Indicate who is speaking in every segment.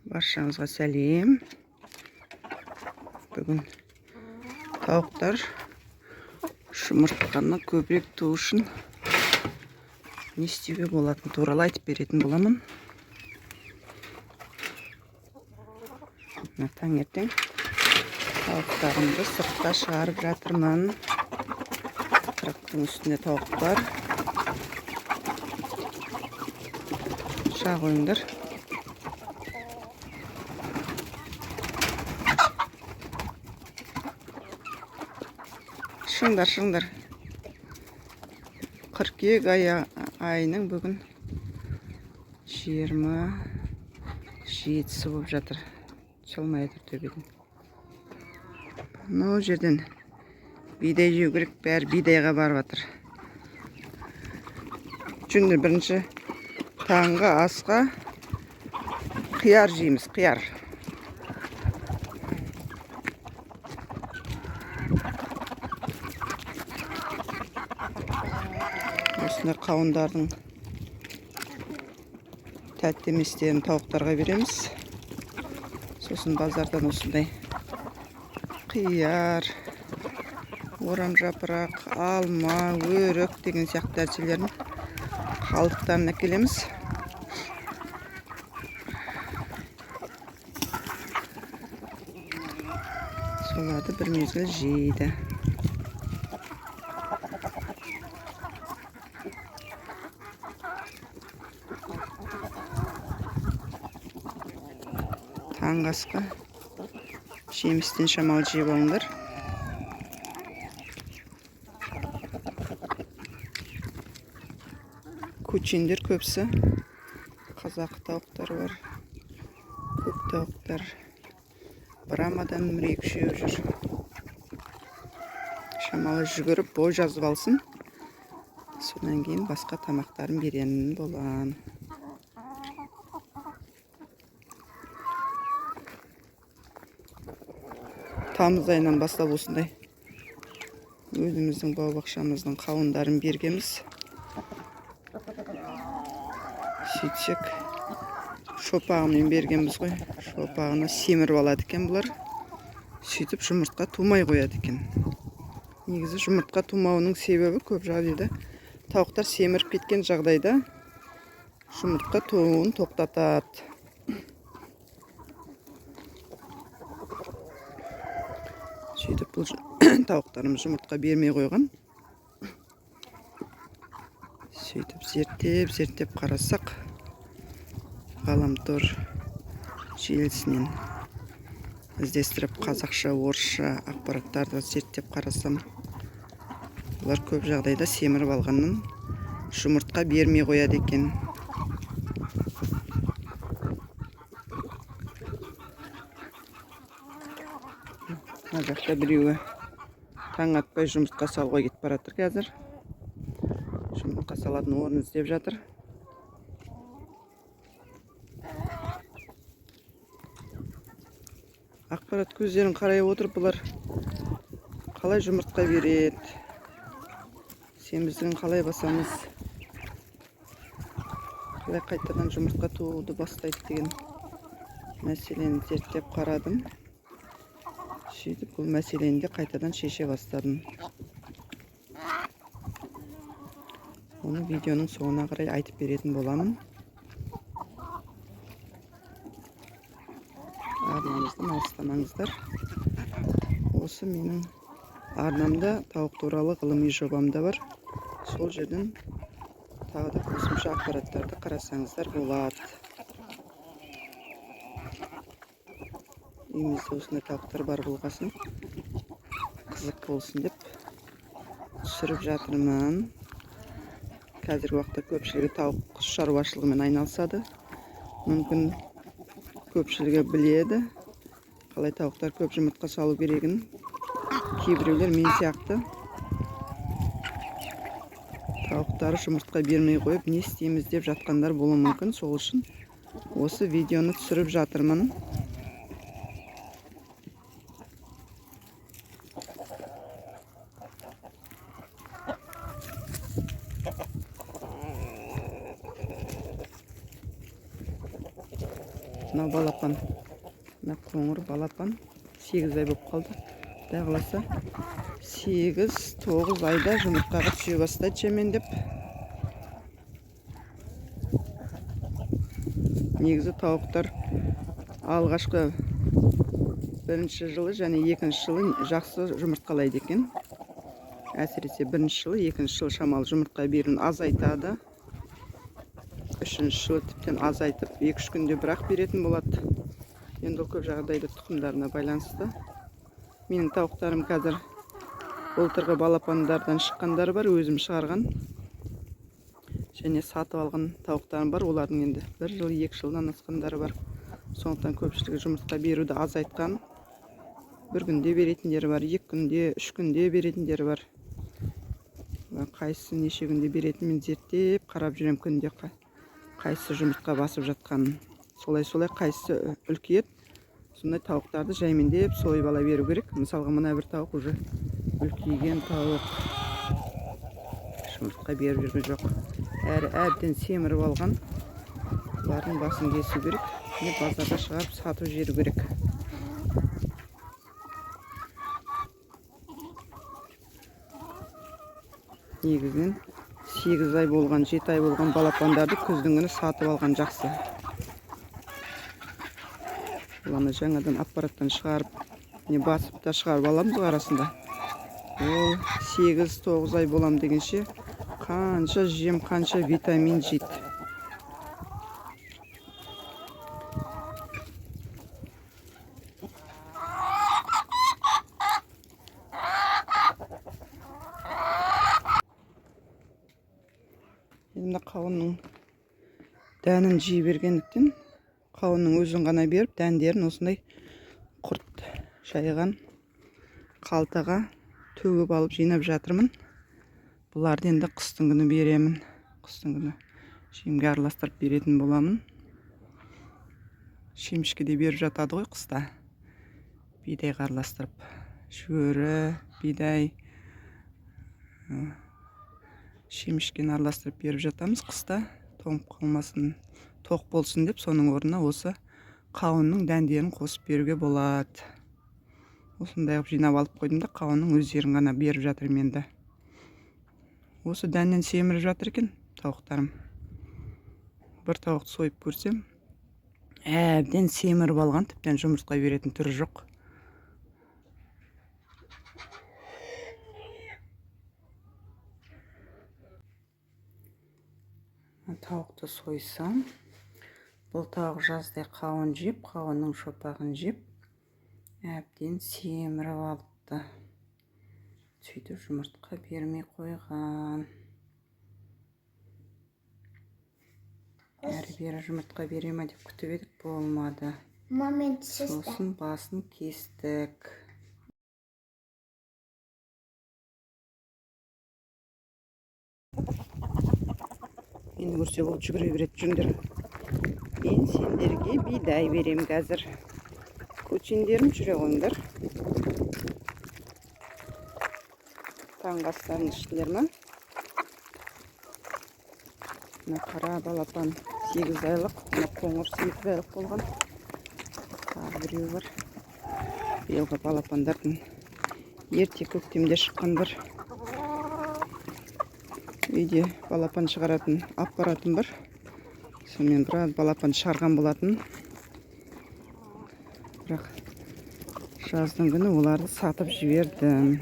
Speaker 1: Баршаңызға сәлем. Бүгін тауықтар жұмыртқаны көбірек туу үшін не істеуге болатыны туралы айтып беретін боламын. Мына таңертең тауықтарымды сыртқа шығарып жатырмын. 40-тың үстінде тауық бар. Шыға қойыңдар. Шығыңдар, шығыңдар. Қыркүйек айының бүгін 27-сі болып жатыр. Түсе алмай жатыр төбеден. Мынау жерден бидай жеу керек, бәрі бидайға барып жатыр. Жүнді бірінші таңғы асқа қияр жейміз, қияр. Осындай қауындардың тәтті еместерін тауықтарға береміз. Сосын базардан осындай қияр, орам жапырақ, алма, өрік деген сияқты нәрселердің қалдықтарын әкелеміз. Соларды бір мезгіл жейді. Таңғы асқа жемістен шамалы жеп алыңдар. Көчендер көбісі қазақ тауықтары бар, көк тауықтар. Брамадан бір екі үшеуі жүр. Шамалы жүгіріп бой жазып алсын. Содан кейін басқа тамақтарын беретін боламын. Тамыз айынан бастап осындай өзіміздің бау-бақшамыздың қауындарын бергенбіз. Сөйтсек, шопағымен бергенбіз ғой. Шопағына семіріп алады екен бұлар. Сөйтіп жұмыртқа тумай қояды екен. Негізі жұмыртқа тумауының себебі көп жағдайда тауықтар семіріп кеткен жағдайда жұмыртқа тууын тоқтатады. Сөйтіп бұл тауықтарымыз жұмыртқа бермей қойған. Сөйтіп зерттеп, зерттеп қарасақ, ғаламтор желісінен іздестіріп қазақша, орысша ақпараттарды зерттеп қарасам, бұлар көп жағдайда семіріп алғаннан жұмыртқа бермей қояды екен. Мына жақта біреуі таң атпай жұмыртқа салуға кетіп бара жатыр қазір. Жұмыртқа салатын орын іздеп жатыр. Ақпарат көздерін қарай отырып бұлар қалай жұмыртқа береді, семіздігін қалай басамыз, қалай қайтадан жұмыртқа тууды бастайды деген мәселені зерттеп қарадым. Сөйтіп бұл мәселені де қайтадан шеше бастадым. Оны видеоның соңына қарай айтып беретін боламын. Арнамыздан алыстамаңыздар. Осы менің арнамда тауық туралы ғылыми жобам да бар. Сол жерден тағы да қосымша ақпараттарды қарасаңыздар болады. Үйімізде осындай тауықтар бар болғасын қызық болсын деп түсіріп жатырмын. Қазіргі уақытта көпшілігі тауық құс шаруашылығымен айналысады. Мүмкін көпшілігі біледі қалай тауықтар көп жұмыртқа салу керегін. Кейбіреулер мен сияқты тауықтары жұмыртқа бермей қойып не істейміз деп жатқандар болуы мүмкін. Сол үшін осы видеоны түсіріп жатырмын. Мынау балапан, мына қоңыр балапан 8 ай болып қалды. Құдай қаласа 8-9 айда жұмыртқаға түсе бастайды жемендеп. Негізі тауықтар алғашқы бірінші жылы және екінші жылы жақсы жұмыртқалайды екен. Әсіресе бірінші жылы, екінші жылы шамалы жұмыртқа беруін азайтады. Үшінші жылы тіптен азайтып, 2-3 күнде бірақ беретін болады. Енді ол көп жағдайда тұқымдарына байланысты. Менің тауықтарым қазір былтырғы балапандардан шыққандары бар, өзім шығарған және сатып алған тауықтарым бар. Олардың енді 1 жыл, 2 жылдан асқандары бар. Сондықтан көпшілігі жұмыртқа беруді азайтқан. 1 күнде беретіндері бар, 2 күнде, 3 күнде беретіндері бар. Қайсысы неше күнде беретінін мен зерттеп қарап жүремін күнде қайсысы жұмыртқа басып жатқанын. Солай-солай қайсысы үлкейеді, сондай тауықтарды жаймендеп сойып ала беру керек. Мысалға мына бір тауық уже үлкейген тауық, жұмыртқа беріп жүрген жоқ, әрі әбден семіріп алған. Бұлардың басын кесу керек, не базарға шығарып сатып жіберу керек. Негізінен 8 ай болған, 7 ай болған балапандарды күздің күні сатып алған жақсы. Бұл ана жаңадан аппараттан шығарып, не басып та шығарып аламыз ғой арасында. Ол 8-9 ай болам дегенше қанша жем, қанша витамин жейді. Енді мына қауынның дәнін жей бергендіктен қауынның өзін ғана беріп, дәндерін осындай құрт жайған қалтаға төгіп алып жинап жатырмын. Бұларды енді қыстың күні беремін. Қыстың күні жемге араластырып беретін боламын. Шемішке де беріп жатады ғой қыста. Бидайға араластырып. Шөрі, бидай, шемішкені араластырып беріп жатамыз қыста. Тоңып қалмасын, тоқ болсын деп соның орнына осы қауынның дәндерін қосып беруге болады. Осындай қылып жинап алып қойдым да қауынның өздерін ғана беріп жатырмын енді. Осы дәннен семіріп жатыр екен тауықтарым. Бір тауықты сойып көрсем, әбден семіріп алған, тіптен жұмыртқа беретін түрі жоқ. Тауықты сойсам, бұл тауық жаздай қауын жеп, қауынның шопағын жеп, әбден семіріп алыпты. Сөйтіп жұмыртқа бермей қойған. Әрі-бері жұмыртқа бере ме деп күтіп едік, болмады.
Speaker 2: Момент шешті.
Speaker 1: Сосын басын кестік. Енді көрсе ол жүгіре береді, жүріңдер. Мен сендерге бидай берем қазір. Көчендерім жүре қойыңдар. Таңғы астарын іштіңдер ма? Мына қара балапан 8 айлық, мына қоңыр 8 айлық болған. Тағы біреуі бар. Биылғы балапандардың ерте көктемде шыққан бір. Үйде балапан шығаратын аппаратым бар. Сонымен біраз балапан шығарған болатын. Бірақ жаздың күні оларды сатып жібердім.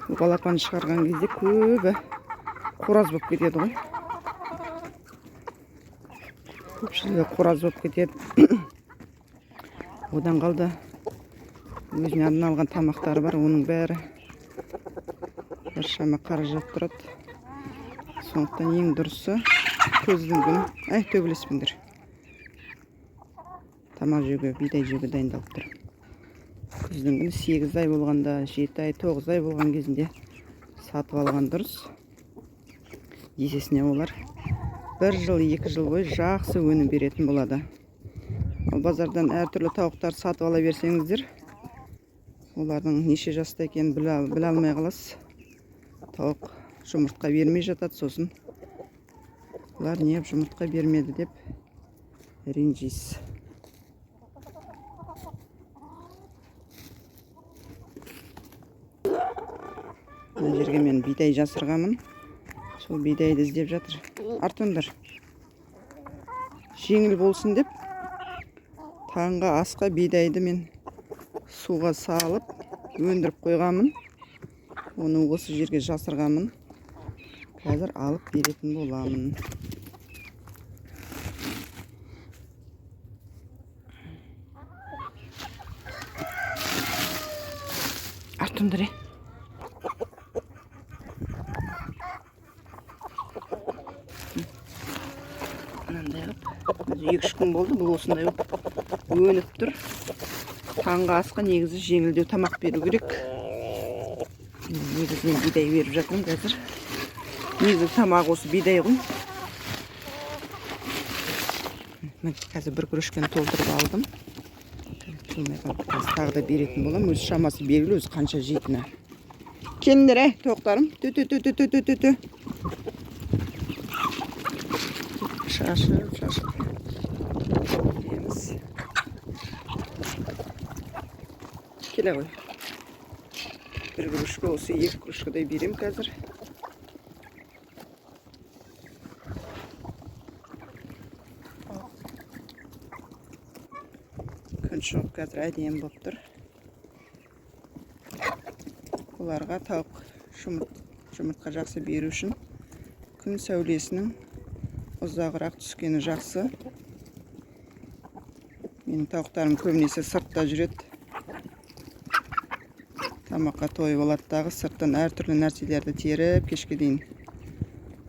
Speaker 1: Балапан шығарған кезде көбі қораз болып кетеді ғой. Көпшілігі қораз болып кетеді. Одан қалды өзіне арналған тамақтары бар, оның бәрі біршама қаражат тұрады. Сондықтан ең дұрысы күздің күні, әй, төбелеспеңдер. Тамақ жеуге, бидай жеуге дайындалып тұр. Күздің күні 8 ай болғанда, 7 ай, 9 ай болған кезінде сатып алған дұрыс. Есесіне олар 1 жыл, 2 жыл бойы жақсы өнім беретін болады. Ал базардан әртүрлі тауықтар сатып ала берсеңіздер, олардың неше жаста екенін біле алмай қаласыз. Тауық жұмыртқа бермей жатады, сосын бұлар неғып жұмыртқа бермеді деп ренжисіз. Мына жерге мен бидай жасырғанмын. Сол бидайды іздеп жатыр. Артындар. Жеңіл болсын деп таңғы асқа бидайды мен суға салып өндіріп қойғанмын. Оны осы жерге жасырғанмын. Қазір алып беретін боламын. Артындар. Мынандай қылып 2-3 күн болды, бұл осындай болып өніп тұр. Таңғы асқа негізі жеңілдеу тамақ беру керек. Негізінен бидай беріп жатырмын қазір. Негізі тамақ осы бидай ғой. Міне қазір бір күрішкені толтырып алдым. Толмай қалды, қазір тағы да беретін боламын. Өз шамасы белгілі, өзі қанша жейтіні. Келіңдер, әй, тоқтарым. Тө, тө, тө, тө, тө, тө, тө. Шашып, шашып. Береміз. Келе ғой. Бір күрішке осы 2 күрішкедей берем қазір. Күн шығып қазір әдемі болып тұр. Оларға тауық жұмыртқа жақсы беру үшін күн сәулесінің ұзағырақ түскені жақсы. Менің тауықтарым көбінесе сыртта жүреді. Тамаққа тойып алады дағы сырттан әртүрлі нәрселерді теріп кешке дейін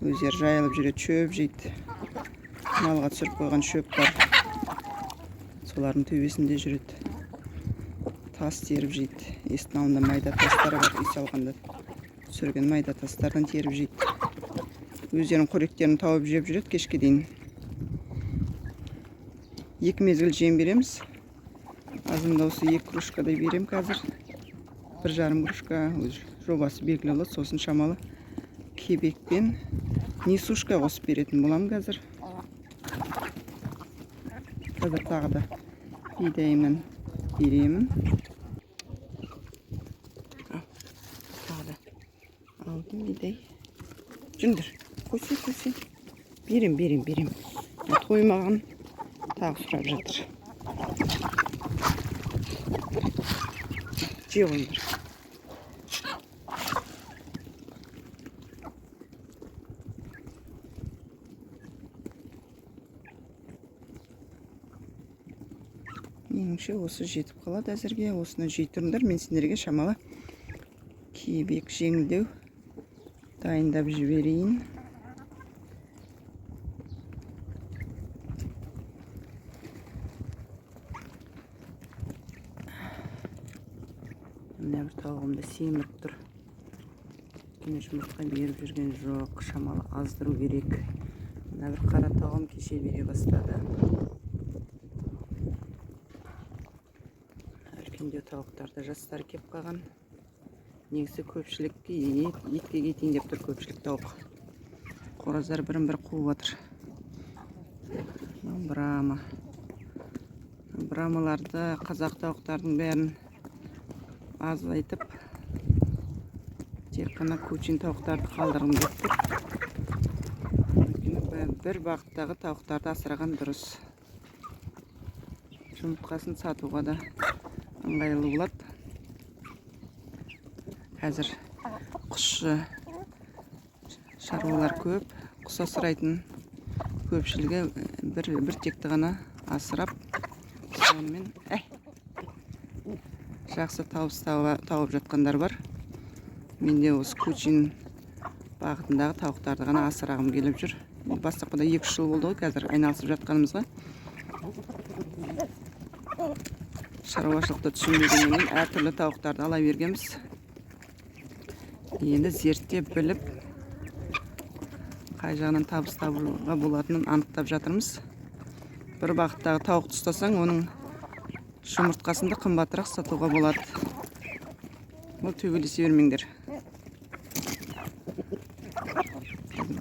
Speaker 1: өздері жайылып жүреді, шөп жейді. Малға түсіріп қойған шөп бар. Солардың төбесінде жүреді. Тас теріп жейді. Есіктің алдында майда тастар бар, үй салғанда түсірген майда тастардан теріп жейді. Өздерінің қоректерін тауып жеп жүреді кешке дейін. 2 мезгіл жем береміз. Азында осы 2 кружкадай берем қазір. 1,5 кружка өз жобасы белгілі болады. Сосын шамалы кебекпен несушка қосып беретін боламын қазір. Қазір тағы да бидайымнан беремін. Ал, тағы да алдым бидай. Жүріңдер, қойсай, қойсай. Берем, берем, берем. Тоймаған тағы сұрап жатыр. Жей қойыңдар. Меніңше осы жетіп қалады әзірге. Осыны жей тұрыңдар. Мен сендерге шамалы кебек жеңілдеу дайындап жіберейін. Мына бір тауығым да семіріп тұр. Өйткені жұмыртқа беріп жүрген жоқ, шамалы аздыру керек. Мына бір қара тауығым кеше бере бастады. Үлкендеу тауықтарда жастар кеп қалған. Негізі көпшілікке етке кетейін деп тұр көпшілік тауық. Қораздар бірін-бірі қуып жатыр. Мынау брама. Брамаларды қазақ тауықтардың бәрін азайтып, тек қана кучин тауықтарды қалдырғым келіп тұр. Өйткені бір бағыттағы тауықтарды асыраған дұрыс. Жұмыртқасын сатуға да ыңғайлы болады. Қазір құсшы шаруалар көп, құс асырайтын көпшілігі бір текті ғана асырап, сонымен, жақсы табыс тауып жатқандар бар. Менде осы кучин бағытындағы тауықтарды ғана асырағым келіп жүр. Бастапқыда 2-3 жыл болды ғой қазір айналысып жатқанымызға. Шаруашылықты түсінбегеннен кейін әртүрлі тауықтарды ала бергенбіз. Енді зерттеп біліп, қай жағынан табыс табуға болатынын анықтап жатырмыз. Бір бағыттағы тауықты ұстасаң, оның жұмыртқасын да қымбатырақ сатуға болады. Ол төбелесе бермеңдер.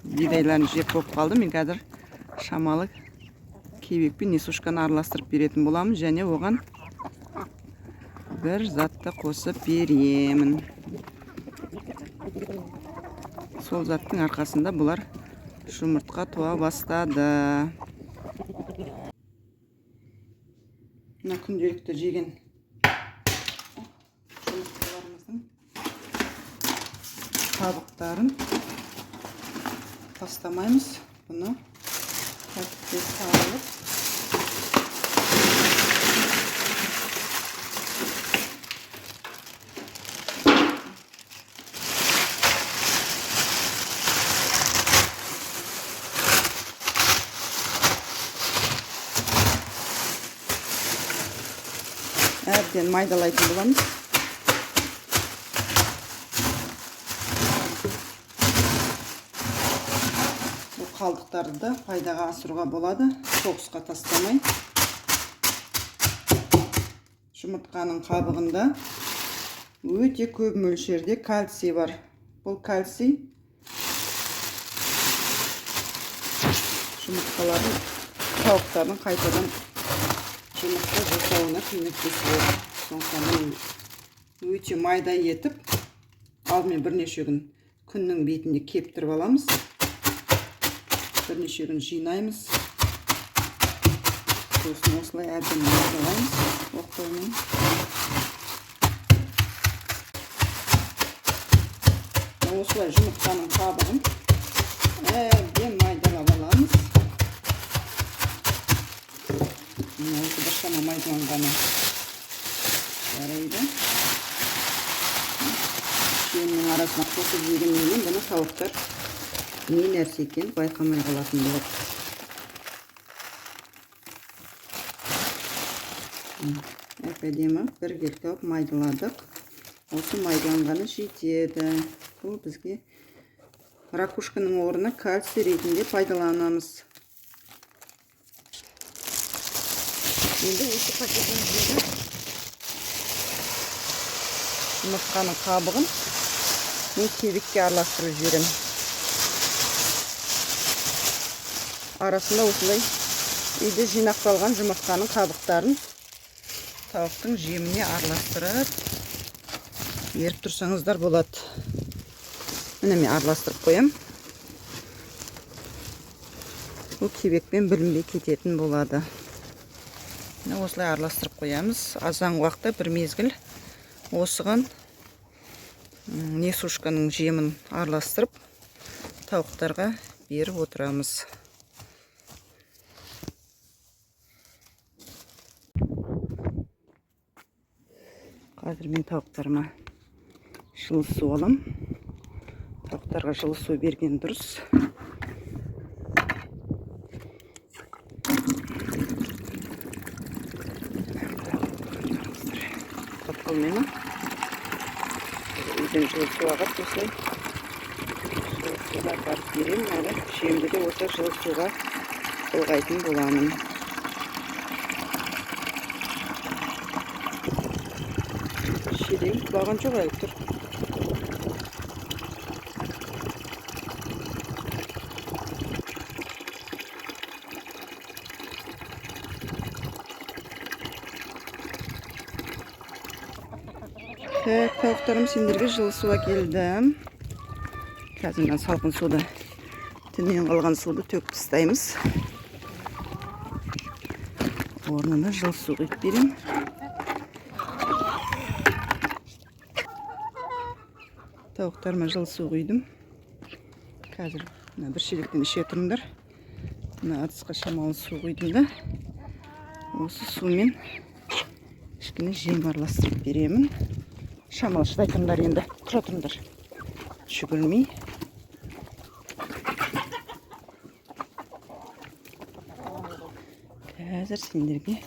Speaker 1: Бидайларын жеп болып қалды. Мен қазір шамалы кебек пен несушканы араластырып беретін боламын және оған бір затты қосып беремін. Сол заттың арқасында бұлар жұмыртқа туа бастады. Мына күнделікті жеген жұмыртқаларымыздың қабықтарын тастамаймыз. Бұны пакетке салып әбден майдалайтын боламыз. Бұл қалдықтарды да пайдаға асыруға болады, қоқысқа тастамай. Жұмыртқаның қабығында өте көп мөлшерде кальций бар. Бұл кальций жұмыртқалардың, тауықтардың қайтадан жұмыртқа жасауына көмектеседі. Сондықтан өте майда етіп, алдымен бірнеше күн күннің бетінде кептіріп аламыз. Бірнеше күн жинаймыз. Сосын осылай әбден майдалаймыз оқтаумен. Осылай жұмыртқаның қабығын әбден майдалап аламыз. Осы біршама майдаланғаны жарайды. Жемнің арасына қосып жегеннен кейін бұны тауықтар не нәрсе екенін байқамай қалатын болады. Әп-әдемі біркелкі қылып майдаладық. Осы майдаланғаны жетеді. Бұл бізге ракушканың орнына кальций ретінде пайдаланамыз. Енді осы пакетіміздегі жұмыртқаның қабығын мен кебекке араластырып жіберемін. Арасында осындай үйде жинақталған жұмыртқаның қабықтарын тауықтың жеміне араластырып беріп тұрсаңыздар болады. Міне мен араластырып қоямын. Бұл кебекпен білінбей кететін болады. Міне осылай араластырып қоямыз. Азан уақытта бір мезгіл осыған несушканың жемін араластырып тауықтарға беріп отырамыз. Қазір мен тауықтарыма жылы су аламын. Тауықтарға жылы су берген дұрыс. Мені үйден жылы су ағады, осылай жылы суға апарып беремін. Әрі жемді де осы жылы суға былғайтын боламын. Шелегім құлаған жоқ, әлі тұр. Так, тауықтарым, сендерге жылы су әкелдім. Қазір мына салқын суды, түннен қалған суды төкіп тастаймыз. Орнына жылы су құйып беремін. Тауықтарыма жылы су құйдым. Қазір мына бір шелектен іше тұрыңдар. Мына ыдысқа шамалы су құйдым да, осы сумен кішкене жем араластырып беремін. Шамалы шыдай тұрыңдар енді, тұра тұрыңдар. Жүгірмей. Қазір сендерге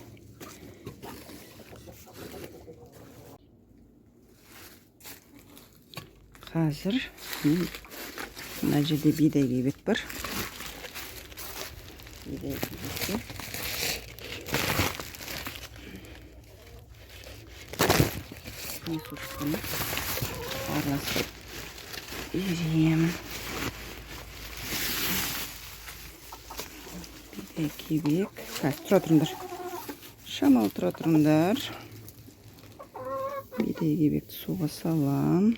Speaker 1: қазір мына жерде бидай кебек бар. Бидай кебекке несушканы араластырып беремін. Бидай кебек. Қазір тұра тұрыңдар. Шамалы тұра тұрыңдар. Бидай кебекті суға салам.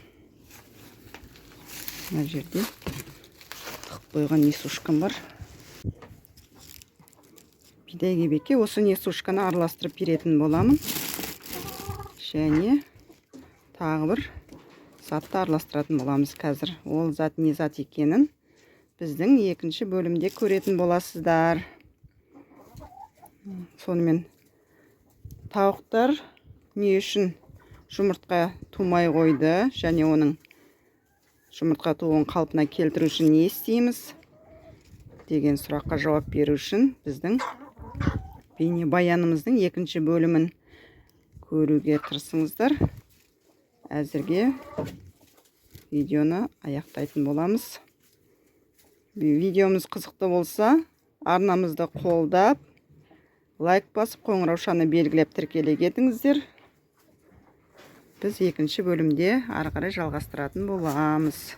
Speaker 1: Мына жерде тығып қойған несушкам бар. Бидай кебекке осы несушканы араластырып беретін боламын. Және тағы бір затты араластыратын боламыз қазір. Ол зат не зат екенін біздің екінші бөлімде көретін боласыздар. Сонымен, тауықтар не үшін жұмыртқа тумай қойды және оның жұмыртқа тууын қалпына келтіру үшін не істейміз деген сұраққа жауап беру үшін біздің бейнебаянымыздың екінші бөлімін көруге тырысыңыздар. Әзірге видеоны аяқтайтын боламыз. Видеомыз қызықты болса, арнамызды қолдап, лайк басып, қоңыраушаны белгілеп, тіркеле кетіңіздер. Біз екінші бөлімде ары қарай жалғастыратын боламыз.